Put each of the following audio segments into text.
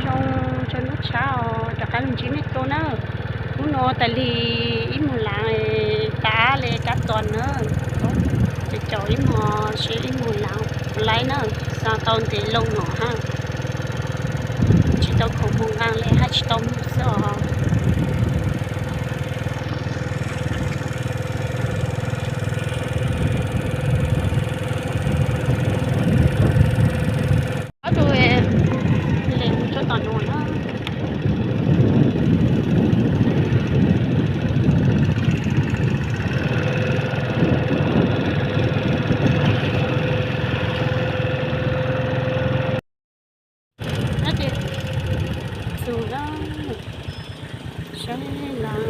Zoo rau hnub tshiab os, rov qab los ntsib nej dua na. Hnub no tas li ib moos lav tas li kab txos na. Ces caum ib moos seb ib moos lav puas laib na, xav tau ntev loo no hab. Tsis tau khoom mus nqaa li hab tsis tau mus xwb os. Ob tug lees mus tsuag tom no na. Ces xus lawm, saib lawm,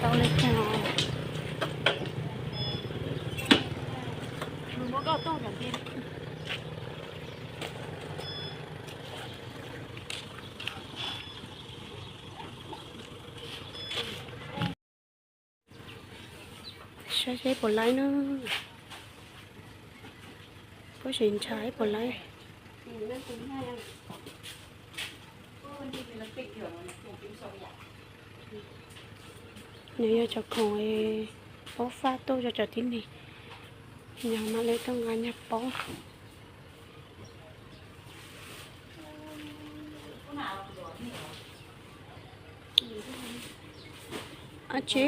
tau li cas. Saib seb puas laib na. Kuv sim ntshaw puas laib. Nws yog cov khoom paub faj tuaj rau cov tib neeg, yog mam li tuaj nqa nyuag paub. Ab tsi.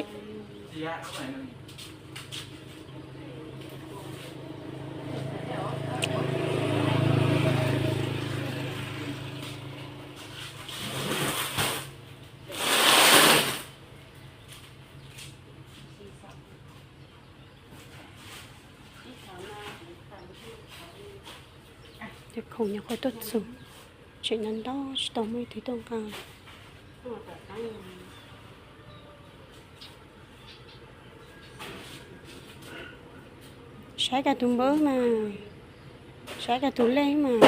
Cov khoom nyuam qhuav tuaj txug, tseem ntau ntau tsis tau muaj ib tug tuaj nqa. Saib kag tus npawb mas, saib kag tus lej mas.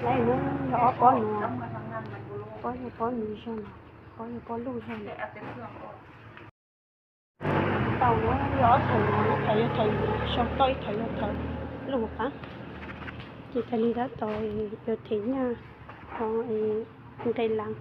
Lawv yog ob pob no, pob yog pob nus zog, pob yog pob luj zog. Tau na, yog ob thaum no, thaum yog thaum sau toj ib thaum yog thaum luj qab, ces tas li tab tom yuav them nyaj ho nqe lawm.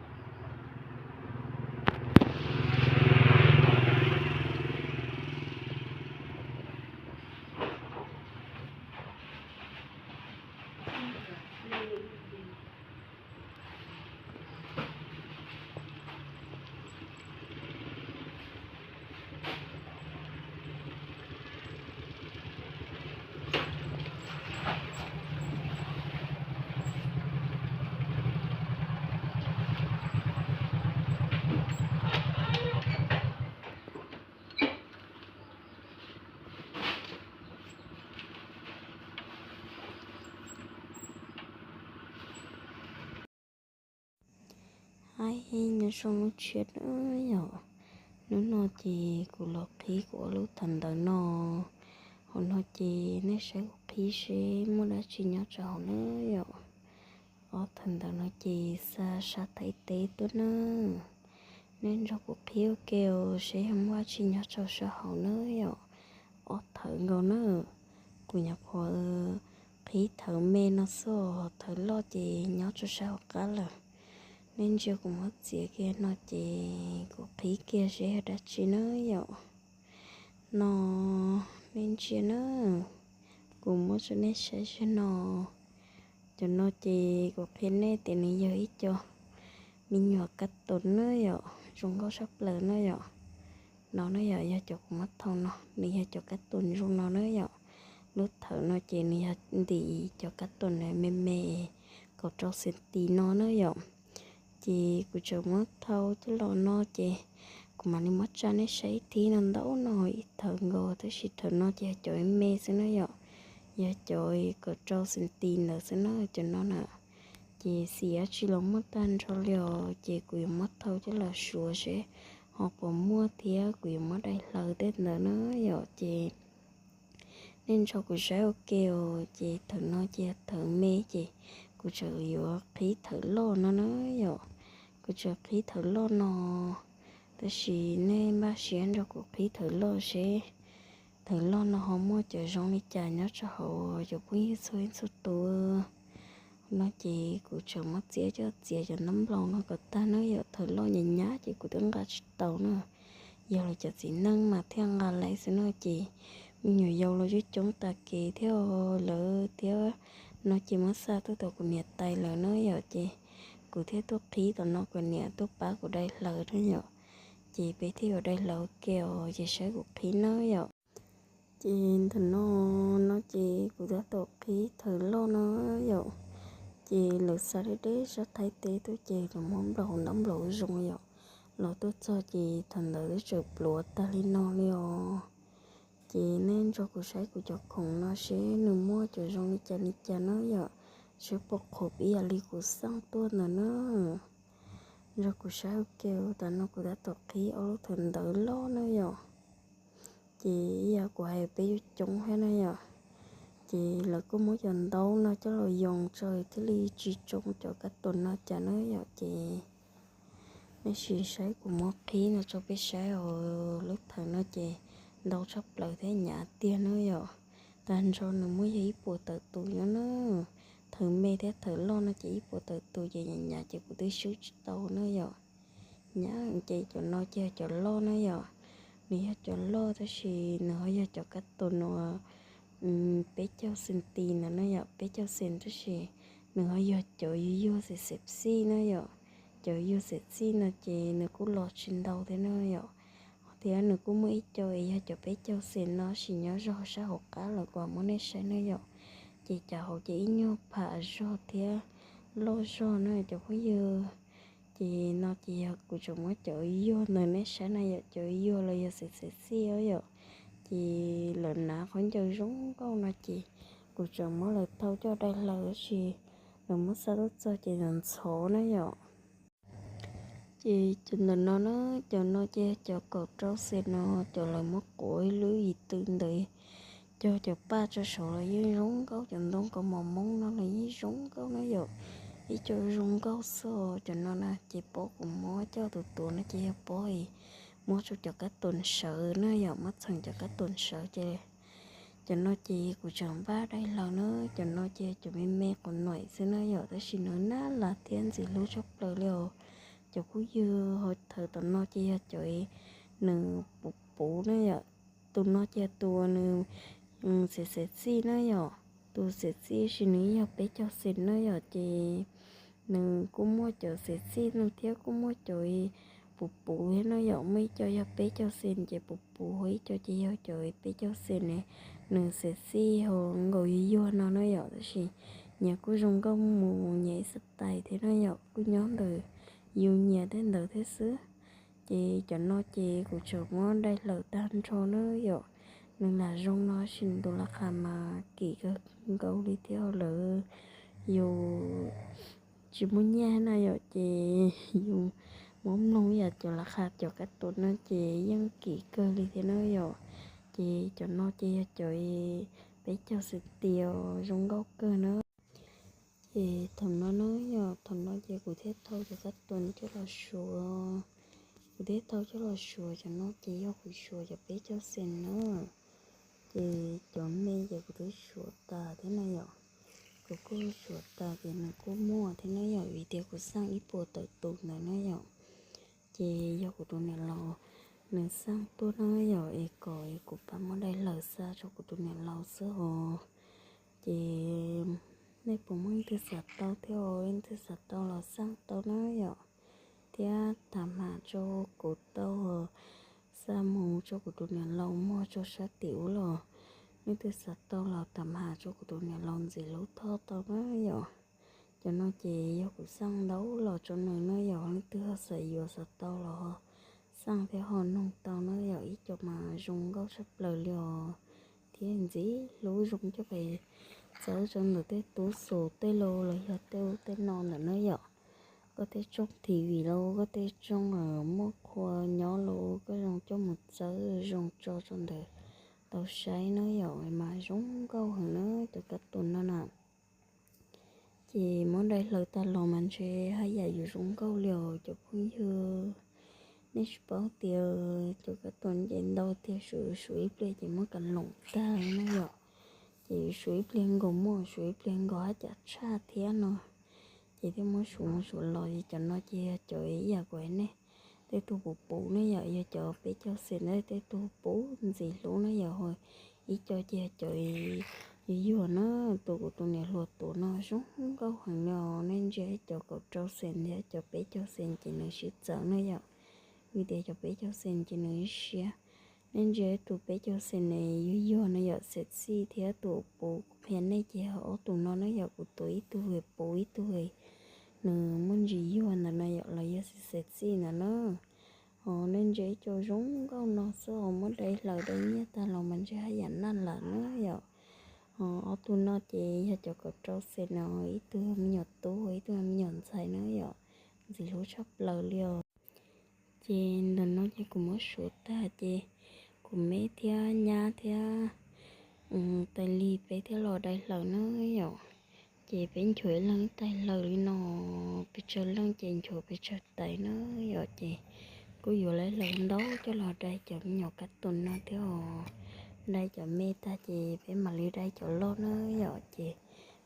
Hais nyob zoo lub tshiab na yom. Hnub no ces kuv los qhib kuv ob lub thawv ntawv no. Hauv no ces nej saib kuv qhib seb muaj dab tsi nyob rau hauv na yom. Ob thawv ntawv no ces xa sab Thaib teb tuaj na. Nej nrog kuv qhib ua ke os seb yog muaj dab tsi nyob rau sab hauv na yom. Ob thawv nkaus na. Kuv nyuam qhuav qhib thawv me no xwb, thawv loj ces nyob rau sab hauv qab lawm. Nej ntsia kuv muab txiav kiag no ces kuv qhib kiag seb yog dab tsi na yom. No, nej ntsia na, kuv muab rau nej saib seb no. Cov no ces kuv qhia nej tias nws yog ib co me nyuam kab toos na yom, zoo nkauj tshaj plaws na yom. No na yom, yog cov kuv muab thau no, nws yog cov kab toos zoo no na yom. Lub thawv no ces nws yog ntim cov kab toos me me kaum rau xees tis no na yom. Ces kuv tseem muab thau coj los no ces kuv mam li muab tsa nej saib ib thib no ntau no ib thawv nkaus, tab sis thawv no ces yog cov me me xwb na yom. Yog cov kaum rau xees tis ntawd xwb na cov no na. Ces xim dab tsi los muaj tag nrho li os, ces kuv yuav muab thau coj los suav seb ho puas muaj thiab kuv yuav muab dai hlaws tej ntawd na yom. Ces nej nrog kuv saib ua ke os, ces thawv no ces thawv me ces kuv tseem yuav qhib thawv loj no na yom. Kuv tseem qhib thawv loj no, tab sis nej npaj siab nrog kuv qhib thawv loj seb Thawv loj no ho muaj cov zoo li cas nyob rau hauv cov phooj ywg txhua leej txhua tus. No ces kuv tseem muab txiav coj txiav cov ntaub nplaum no kom tag na yom. Thawv loj nyab nyab ces kuv twb nqa tsis tau na. Yog lawv cov txiv neej mas thiaj nqa laiv xwb no ces me nyuam yaus los coob coob tas kev thiab lawv thiab. No ces muab xa tuaj tom kuv niam tais lawm na yom, ces kuv thiaj tuaj qhib tom no kom niam tuaj pab kuv dai hlaws na yom. Ces peb thiaj yuav dai hlaws ua ke os, ces saib kuv qhib na yom. Ces ntawm no, no ces kuv tab tom qhib thawv loj no yom. Ces lawv xa deb deb sab Thaib teb tuaj ces lawv muab nplaum ntaub nplaum zoo yom. Los tuaj txog ces thaum ntawd twb tseem pluav tag li no li os. Ces nej nrog kuv saib kuv cov khoom no seb nws muaj cov zoo li cas li cas na yom. Seb puas qhuav ib yam li kuv xaj tuaj ntawd na. Nrog kuv saib ua ke, tam no kuv tab tom qhib ob lub thawv ntawv loj na yom. Ces ib yam kuv hais peb yuav coob thiab na yom. Ces lawv kuj muab cov ntaub no coj los yoo tso thiaj li tsis tsoo cov kab tus no cas na yom. Ces nej sim saib kuv muab qhib no rau peb saib os. Lub thawv no ces ntau tshaj plaws thiab hnyav tiag na yom. Tag nrho nws muaj yog ib puas tawm tus nyob na. Thawv me thiab thawv loj no ces ib puas tawm tus ces hnyav hnyav ces kuv twb swb tsis tau na yom. Nyab ces cov no ces yog cov loj na yom. Nws yog cov loj tab sis nws ho yog cov kab tus no peb caug xen tis ntawd na yom, peb caug xen tab sis nws ho yog cov yuag yuag xem xem xij na yom. Cov yuag xem xij no ces nws kuj los tsis ntau thiab na yom. Thiab nws kuj muaj ib co es yog cov peb caug xen no sis nyob zog sab hauv qab lawm kuv muab nej saib na yom. Ces cov hauv ces ib nyuag pham zog thiab loj zog na cov phooj ywg. Ces no ces yog kuv tseem muab cov yuag ntawd nej saib na yom, cov yuag los yog xem xem xij yom. Ces lawv hnav khaub ncaws zoo nkauj no ces kuv tseem muab lawv thau coj dai hlaws tab sis lawv muab xa tuaj txog ces ntxhov ntxhov na yom. Ces cov ntawm no na, cov no ces cov kaum rau xen no, cov lawv muab quav ib lub yim twm ntawd, cog cov paj tso saud los yeej zoo nkauj, cov ntoo kaus mom moob no los yeej zoo nkauj na yom. Ib co zoo nkauj xwb. Cov no na ces pob kuv muab coj tus tuav no ces yog pob muab rau cov kab tus sawv na yom, muab txheem cov kab tus sawv ces cov no ces kuv tseem npaj dai hlaws na. Cov no ces cov me me quav nuam xwb na yom, tab sis nws nab las thiab ntxim hlub tshaj plaws li os. Cov phooj ywg, ho thawv tom no ces yog cov nws puv puv na yom. Tus no ces tus nws xem xem xij na yom, tus xem xij sis nws yog peb caug xen na yom. Ces nws kuj muaj cov xem xij no thiab kuj muaj cov puv puv thiab no yom, muaj ib co yog peb caug xen ces puv puv, ho ib co ces yog cov peb caug xen ne, nws xem xij ho nkaus yuag yuag no na yom, tab sis nyias kuj zoo nkauj mus nyias ib xab tais thiab na yom, kuj nyob ntawm yus nyias tej ntawd thiab xwb. Ces cov no ces kuv tseem muab dai hlaws tag nrho na yom. Nws lam zoo no sis nws tus las khas mas kim kawg nkaus li thiab lawm. Yus tsis muaj nyiaj na yom, ces yus muab mloog yam cov las khas cov kab tus no ces yeej kim kawg li thiab na yom. Ces cov no ces yog cov peb caug xen tis zoo nkauj kawg na. Ces thaum no na yom, thaum no ces kuv thiaj thau cov kab tus coj los suav. Kuv thiaj thau coj los suav, cov no ces yog kuv suav cov peb caug xen na. Ces cov me ces kuv twb suav tas thiab na yom. Kuv kuj suav tas ces nws kuj muaj thiab na yom, vim tias kuv xaj ib puas tawm tus ntawd na yom. Ces yog kuv tus niam laus nws xaj tuaj na yom, es kom kuv pab muab dai hlaws xa rau kuv tus niam laus xwb os. Ces nej puas muaj leej twg xav tau thiab, leej twg xav tau los xaj tau na yom. Thiab tham mam rau kuv tau, xa mus rau kuv tus niam laus muag rau sab tim ub los, leej twg xav tau los tham mam rau kuv tus niam laus ntxiv lub thoj tau na yom. Cov no ces yog kuv xaj ntau los rau nws na yom, leej twg ho xav yuav xav tau los xaj thiab ho noog tau na yom, ib co mas zoo nkauj tshaj plaws li os. Thiab ntxim hlub zoo coj pes txawb rau ntawm tej tub xus tej laus los yog tej ub tej no ntawm na yom. Koj tej tsooj T V los koj tej tsooj muaj qhua nyob los koj zoo coj mus txawb zoo tso rau ntawd tau saib na yom, mas zoo nkauj heev na cov kab tus no na. Ces muab dai hlaws tag los mas ntshe haj yam yuav zoo nkauj li os cov phooj ywg. Nej tsis paub tias cov kab toom ces ntau tiag, suav suav ib pliag ces muab ka loom tag no yom. Ces suav ib pliag nkaus muaj, suav ib pliag nkaus hab cas tshaj thiab no. Ces thiaj muab suav mus suav los, cov no ces yog cov ib yam kuv hais nej, tej tug puv puv ne yom, yog cov peb caug xees na, tej tug puv ntxim hlub na yom, ib co ces yog cov yuag yuag na. Tus kuv tus niam hluas tuav no zoo nkauj heev no, nej ntsia cov kaum rau xees thiab cov peb caug xees ces nws sib txawv na yom, vim tias cov peb caug xees ces nws ib siab. Nej ntsia tus peb caug xees ne yuag yuag no yom, sexy thiab tus puv kuv qhia nej ces yog ob tug no na yom, kuv tuav ib tug puv ib tug, nws muaj ntsis yuag ntawm no yom, los yog sexy ntawm no. Ho nej ntsia ib co zoo nkauj no xwb os, muab dai hlaws dai nyiaj tag los mas ntshe haj yam naj lam na yom. Ho ob tug no ces yog cov kaum rau xees no, ib tug me nyuam tub, ib tug me nyuam ntxhais na yom, ntxim hlub tshaj plaws li os. Ces ntawm no ces kuv muab suav tag ces kuv me thiab nyab thiab tais li peb thiaj los dai hlaws na yom. Ces peb nchuav ib leeg ib tais hlaws li no, pes tsawg leej ces nchuav pes tsawg tais na yom. Ces kuj yuav lawv hlaws ntau coj los dai cov me nyuam kab toom no thiab os. Dai cov me tag ces peb mam li dai cov loj na yom. Ces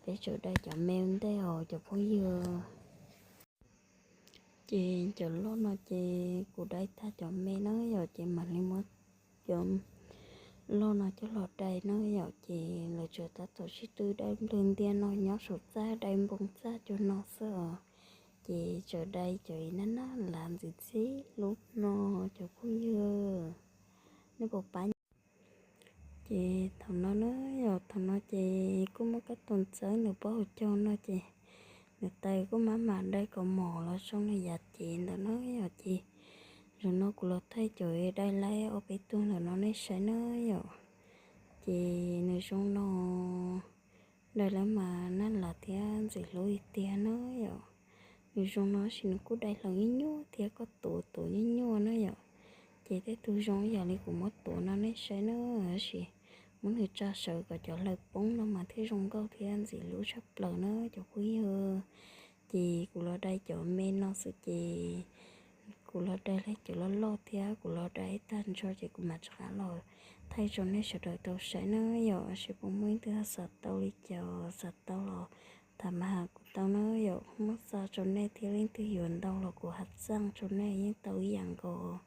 peb tseem dai cov me ua ntej os cov phooj ywg. Ces cov loj no ces kuv dai tag cov me na yom, ces mam li muab cov loj no coj los dai na yom. Ces lawv tseem tab tom sib tw dai nplwg ntiag no nyob saum txaj, dai npoo txaj cov no xwb os. Ces tseem dai cov ib nab nab lav ntxim txhib lub no cov phooj ywg, nej puas pab? Ces thaum no na yom, thaum no ces kuj muab kab toom txawb nws pob hauv caug no ces nws tais kuj maj mam dai kaus mom los zoo li yav cev ntawm no yom. Ces zaum no kuv los thaij cov dai laib ob peb tug ntawm no nej saib na yom. Ces nws zoo no, dai laib mas naj lam thiab ntxim hlub li tiag na yom. Nws zoo no tab sis nws kuj dai hlaws nyuaj nyuaj thiab, koj tuav tuav nyuaj nyuaj na yom. Ces tej tug zoo ib yam li kuv muab tuav no nej saib na, tab sis muab nws tsa sawv kom cov hlaws poob no mas thiaj zoo nkauj thiab ntxim hlub tshaj plaws na cov phooj ywg. Ces kuv los dai cov me no xwb ces kuv los dai lawv cov loj loj thiab kuv los dai tag nrho ces kuv mam rov qab los thaij rau nej sawv daws tau saib na yom. Seb puas muaj ib tug xav tau li cas, xav tau los tham mas hais kuv tau na yom. Muab xa rau nej thiab, leej twg yuav ntau los kuv hais txaj rau nej yeej tau ib yam nkaus.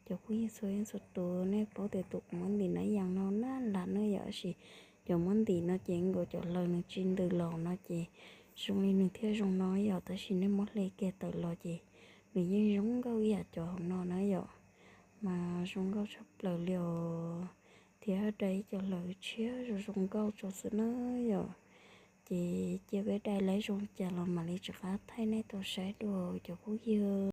Cov phooj ywg txhua leej txhua tus, nej paub tias tus kuv muab ntim no ib yam no naj lam na yom, tab sis cov muab ntim no ces nkaus cov hlaws nws tsis ntws los no ces zoo li nws thiaj zoo no yom, tab sis nej muab hle kiag tawm los ces nws yeej zoo nkauj ib yam cov hauv no na yom. Mas zoo nkauj tshaj plaws li os, thiab dai ib co hlaws tshiab zoo zoo nkauj tso xwb na yom. Ces cia peb dai laib zoo cas los mam li rov qab thaij nej tau saib dua cov phooj ywg.